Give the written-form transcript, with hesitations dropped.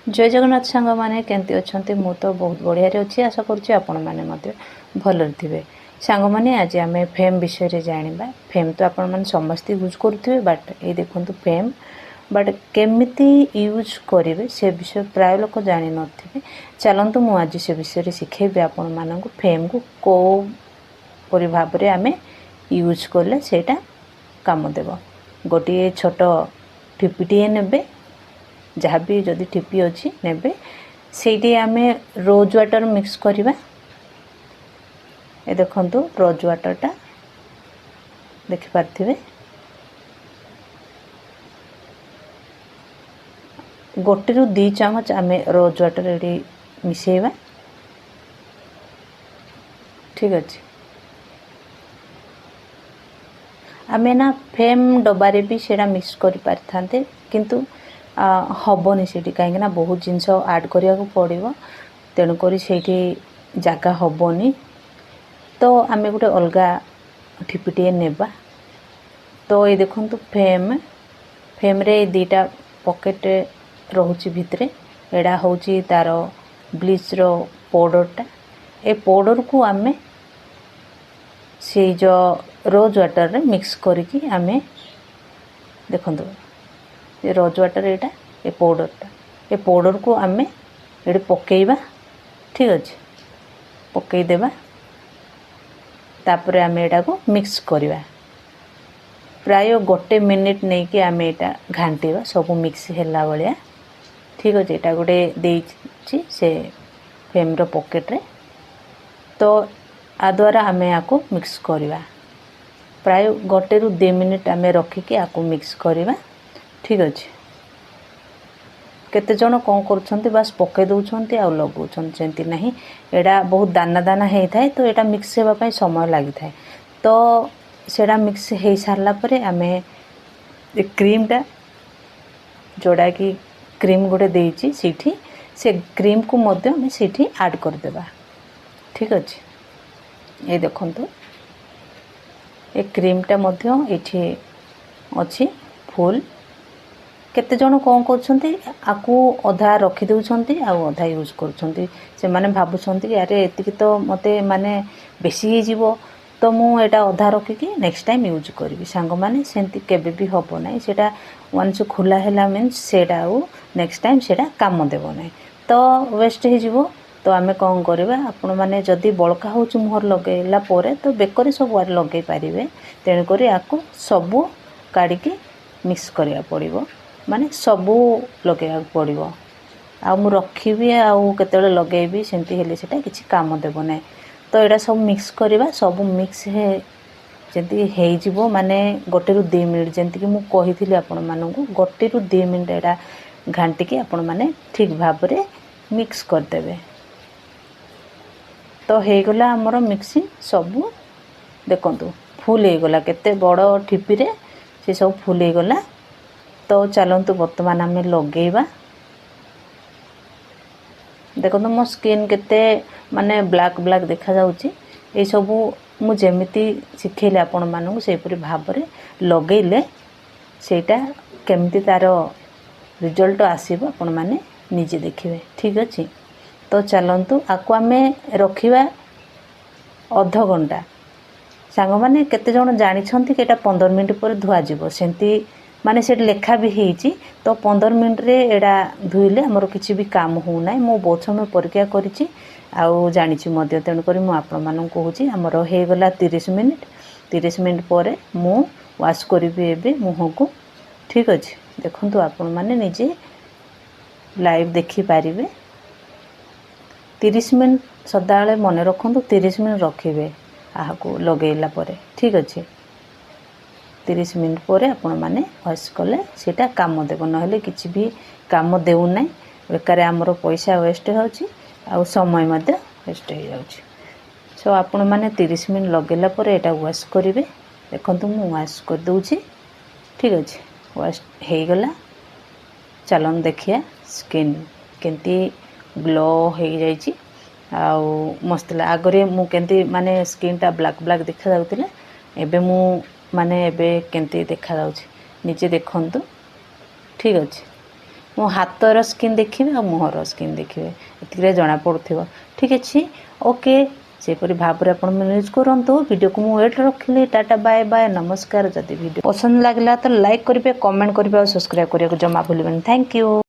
ଜୟ ଜଗନ୍ନାଥ ସାଙ୍ଗମାନେ, କେମିତି ଅଛନ୍ତି? ମୁଁ ତ ବହୁତ ବଢ଼ିଆରେ ଅଛି। ଆଶା କରୁଛି ଆପଣମାନେ ମଧ୍ୟ ଭଲରେ ଥିବେ। ସାଙ୍ଗମାନେ, ଆଜି ଆମେ ଫେମ୍ ବିଷୟରେ ଜାଣିବା। ଫେମ୍ ତ ଆପଣମାନେ ସମସ୍ତେ ୟୁଜ୍ କରୁଥିବେ, ବଟ୍ ଏଇ ଦେଖନ୍ତୁ ଫେମ୍, ବଟ୍ କେମିତି ୟୁଜ୍ କରିବେ ସେ ବିଷୟ ପ୍ରାୟ ଲୋକ ଜାଣିନଥିବେ। ଚାଲନ୍ତୁ, ମୁଁ ଆଜି ସେ ବିଷୟରେ ଶିଖେଇବି ଆପଣମାନଙ୍କୁ, ଫେମ୍କୁ କେଉଁ ପରି ଭାବରେ ଆମେ ୟୁଜ୍ କଲେ ସେଇଟା କାମ ଦେବ। ଗୋଟିଏ ଛୋଟ ଠିପିଟିଏ ନେବେ, ଯାହା ବି ଯଦି ଠିପି ଅଛି ନେବେ। ସେଇଠି ଆମେ ରୋଜ୍ ୱାଟର୍ ମିକ୍ସ କରିବା। ଏ ଦେଖନ୍ତୁ, ରୋଜ୍ ୱାଟର୍ଟା ଦେଖିପାରୁଥିବେ। 1ରୁ 2 ଚାମଚ ଆମେ ରୋଜ୍ ୱାଟର୍ ଏଠି ମିଶାଇବା। ଠିକ୍ ଅଛି। ଆମେ ନା ଫେମ୍ ଡବାରେ ବି ସେଇଟା ମିକ୍ସ କରିପାରିଥାନ୍ତେ, କିନ୍ତୁ ହେବନି ସେଇଠି, କାହିଁକିନା ବହୁତ ଜିନିଷ ଆଡ଼୍ କରିବାକୁ ପଡ଼ିବ, ତେଣୁକରି ସେଇଠି ଜାଗା ହେବନି। ତ ଆମେ ଗୋଟେ ଅଲଗା ଠିପିଟିଏ ନେବା। ତ ଏଇ ଦେଖନ୍ତୁ ଫେମ୍, ଫେମ୍ରେ ଏଇ 2ଟା ପକେଟ୍ ରହୁଛି ଭିତରେ। ଏଇଟା ହେଉଛି ତା'ର ବ୍ଲିଚ୍ର ପାଉଡ଼ରଟା। ଏ ପାଉଡ଼ରକୁ ଆମେ ସେଇ ଯେଉଁ ରୋଜ୍ ୱାଟର୍ରେ ମିକ୍ସ କରିକି ଆମେ, ଦେଖନ୍ତୁ ଏ ରୋଜ୍ ୱାଟର୍ ଏଇଟା, ଏ ପାଉଡ଼ରଟା, ଏ ପାଉଡ଼ରକୁ ଆମେ ଏଠି ପକାଇବା। ଠିକ୍ ଅଛି, ପକାଇଦେବା। ତାପରେ ଆମେ ଏଇଟାକୁ ମିକ୍ସ କରିବା। ପ୍ରାୟ 1 ମିନିଟ୍ ନେଇକି ଆମେ ଏଇଟା ଘାଣ୍ଟିବା, ସବୁ ମିକ୍ସ ହେଲା ଭଳିଆ। ଠିକ୍ ଅଛି। ଏଇଟା ଗୋଟେ ଦେଇଛି ସେ ଫେମ୍ର ପକେଟ୍ରେ। ତ ଆ ଦ୍ୱାରା ଆମେ ୟାକୁ ମିକ୍ସ କରିବା। ପ୍ରାୟ 1ରୁ 2 ମିନିଟ୍ ଆମେ ରଖିକି ଆକୁ ମିକ୍ସ କରିବା। ଠିକ୍ ଅଛି। କେତେ ଜଣ କ'ଣ କରୁଛନ୍ତି, ବାସ୍ ପକାଇ ଦେଉଛନ୍ତି ଆଉ ଲଗାଉଛନ୍ତି। ସେମିତି ନାହିଁ। ଏଇଟା ବହୁତ ଦାନା ଦାନା ହେଇଥାଏ, ତ ଏଇଟା ମିକ୍ସ ହେବା ପାଇଁ ସମୟ ଲାଗିଥାଏ। ତ ସେଇଟା ମିକ୍ସ ହେଇସାରିଲା ପରେ ଆମେ ଏ କ୍ରିମ୍ଟା, ଯେଉଁଟାକି କ୍ରିମ୍ ଗୋଟେ ଦେଇଛି ସେଇଠି, ସେ କ୍ରିମ୍କୁ ମଧ୍ୟ ଆମେ ସେଇଠି ଆଡ଼୍ କରିଦେବା। ଠିକ୍ ଅଛି। ଏ ଦେଖନ୍ତୁ, ଏ କ୍ରିମ୍ଟା ମଧ୍ୟ ଏଇଠି ଅଛି ଫୁଲ୍। କେତେ ଜଣ କ'ଣ କରୁଛନ୍ତି, ଆକୁ ଅଧା ରଖିଦେଉଛନ୍ତି ଆଉ ଅଧା ୟୁଜ୍ କରୁଛନ୍ତି। ସେମାନେ ଭାବୁଛନ୍ତି କି ଆରେ, ଏତିକି ତ ମୋତେ ମାନେ ବେଶୀ ହେଇଯିବ, ତ ମୁଁ ଏଇଟା ଅଧା ରଖିକି ନେକ୍ସଟ ଟାଇମ୍ ୟୁଜ୍ କରିବି। ସାଙ୍ଗମାନେ, ସେମିତି କେବେ ବି ହେବ ନାହିଁ। ସେଇଟା ୱାନ୍ସ ଖୋଲା ହେଲା ମିନ୍ସ ସେଇଟା ଆଉ ନେକ୍ସଟ ଟାଇମ୍ ସେଇଟା କାମ ଦେବ ନାହିଁ, ତ ୱେଷ୍ଟ ହେଇଯିବ। ତ ଆମେ କ'ଣ କରିବା? ଆପଣମାନେ ଯଦି ବଳକା ହେଉଛି ମୁହଁରେ ଲଗାଇଲା ପରେ, ତ ବେକରେ ସବୁଆଡ଼େ ଲଗାଇ ପାରିବେ। ତେଣୁକରି ଆକୁ ସବୁ କାଢ଼ିକି ମିକ୍ସ କରିବାକୁ ପଡ଼ିବ, ମାନେ ସବୁ ଲଗାଇବାକୁ ପଡ଼ିବ। ଆଉ ମୁଁ ରଖିବି ଆଉ କେତେବେଳେ ଲଗାଇବି, ସେମିତି ହେଲେ ସେଇଟା କିଛି କାମ ଦେବ ନାହିଁ। ତ ଏଇଟା ସବୁ ମିକ୍ସ କରିବା। ସବୁ ମିକ୍ସ ଯେମିତି ହେଇଯିବ, ମାନେ 1ରୁ 2 ମିନିଟ୍, ଯେମିତିକି ମୁଁ କହିଥିଲି ଆପଣମାନଙ୍କୁ, 1ରୁ 2 ମିନିଟ୍ ଏଇଟା ଘାଣ୍ଟିକି ଆପଣମାନେ ଠିକ୍ ଭାବରେ ମିକ୍ସ କରିଦେବେ। ତ ହେଇଗଲା ଆମର ମିକ୍ସିଂ ସବୁ। ଦେଖନ୍ତୁ, ଫୁଲ୍ ହେଇଗଲା। କେତେ ବଡ଼ ଠିପିରେ ସେ ସବୁ ଫୁଲ୍ ହେଇଗଲା। ତ ଚାଲନ୍ତୁ, ବର୍ତ୍ତମାନ ଆମେ ଲଗେଇବା। ଦେଖନ୍ତୁ, ମୋ ସ୍କିନ୍ କେତେ ମାନେ ବ୍ଲାକ୍ ବ୍ଲାକ୍ ଦେଖାଯାଉଛି। ଏଇସବୁ ମୁଁ ଯେମିତି ଶିଖେଇଲି ଆପଣମାନଙ୍କୁ, ସେହିପରି ଭାବରେ ଲଗେଇଲେ ସେଇଟା କେମିତି ତା'ର ରିଜଲ୍ଟ ଆସିବ, ଆପଣମାନେ ନିଜେ ଦେଖିବେ। ଠିକ୍ ଅଛି। ତ ଚାଲନ୍ତୁ, ଆକୁ ଆମେ ରଖିବା ଅଧଘଣ୍ଟା। ସାଙ୍ଗମାନେ, କେତେ ଜଣ ଜାଣିଛନ୍ତି କି ଏଇଟା 15 ମିନିଟ୍ ପରେ ଧୁଆଯିବ? ସେମିତି ମାନେ ସେଠି ଲେଖା ବି ହେଇଛି। ତ 15 ମିନିଟ୍ରେ ଏଇଟା ଧୋଇଲେ ଆମର କିଛି ବି କାମ ହେଉନାହିଁ। ମୁଁ ବହୁତ ସମୟ ପରୀକ୍ଷା କରିଛି ଆଉ ଜାଣିଛି ମଧ୍ୟ, ତେଣୁକରି ମୁଁ ଆପଣମାନଙ୍କୁ କହୁଛି। ଆମର ହେଇଗଲା 30 ମିନିଟ୍। 30 ମିନିଟ୍ ପରେ ମୁଁ ୱାଶ୍ କରିବି ଏବେ ମୁହଁକୁ। ଠିକ୍ ଅଛି। ଦେଖନ୍ତୁ, ଆପଣମାନେ ନିଜେ ଲାଇଭ୍ ଦେଖିପାରିବେ। 30 ମିନିଟ୍ ସଦାବେଳେ ମନେ ରଖନ୍ତୁ, 30 ମିନିଟ୍ ରଖିବେ ଆହାକୁ ଲଗେଇଲା ପରେ। ଠିକ୍ ଅଛି। 30 ମିନିଟ୍ ପରେ ଆପଣମାନେ ୱାଶ୍ କଲେ ସେଇଟା କାମ ଦେବ, ନହେଲେ କିଛି ବି କାମ ଦେଉନାହିଁ। ବେକାରେ ଆମର ପଇସା ୱେଷ୍ଟ ହେଉଛି ଆଉ ସମୟ ମଧ୍ୟ ୱେଷ୍ଟ ହେଇଯାଉଛି। ସୋ ଆପଣମାନେ 30 ମିନିଟ୍ ଲଗେଇଲା ପରେ ଏଇଟା ୱାଶ୍ କରିବେ। ଦେଖନ୍ତୁ, ମୁଁ ୱାଶ୍ କରିଦେଉଛି। ଠିକ୍ ଅଛି, ୱାଶ୍ ହେଇଗଲା। ଚାଲନ୍ତୁ ଦେଖିବା ସ୍କିନ୍ କେମିତି ଗ୍ଲୋ ହେଇଯାଇଛି ଆଉ ମସ୍ତ ଥିଲା। ଆଗରେ ମୁଁ କେମିତି ମାନେ ସ୍କିନ୍ଟା ବ୍ଲାକ୍ ବ୍ଲାକ୍ ଦେଖାଯାଉଥିଲା, ଏବେ ମୁଁ ମାନେ ଏବେ କେମିତି ଦେଖାଯାଉଛି ନିଜେ ଦେଖନ୍ତୁ। ଠିକ୍ ଅଛି। ମୋ ହାତର ସ୍କିନ୍ ଦେଖିବେ ଆଉ ମୁହଁର ସ୍କିନ୍ ଦେଖିବେ, ଏତିକିରେ ଜଣାପଡ଼ୁଥିବ। ଠିକ୍ ଅଛି, ଓକେ। ସେପରି ଭାବରେ ଆପଣ ୟୁଜ୍ କରନ୍ତୁ। ଭିଡ଼ିଓକୁ ମୁଁ ଏଇଠି ରଖିଲି। ଟାଟା, ବାଏ ବାଏ, ନମସ୍କାର। ଯଦି ଭିଡ଼ିଓ ପସନ୍ଦ ଲାଗିଲା ତ ଲାଇକ୍ କରିବେ, କମେଣ୍ଟ କରିବେ ଆଉ ସବସ୍କ୍ରାଇବ୍ କରିବାକୁ ଜମା ଭୁଲିବେନି। Thank you.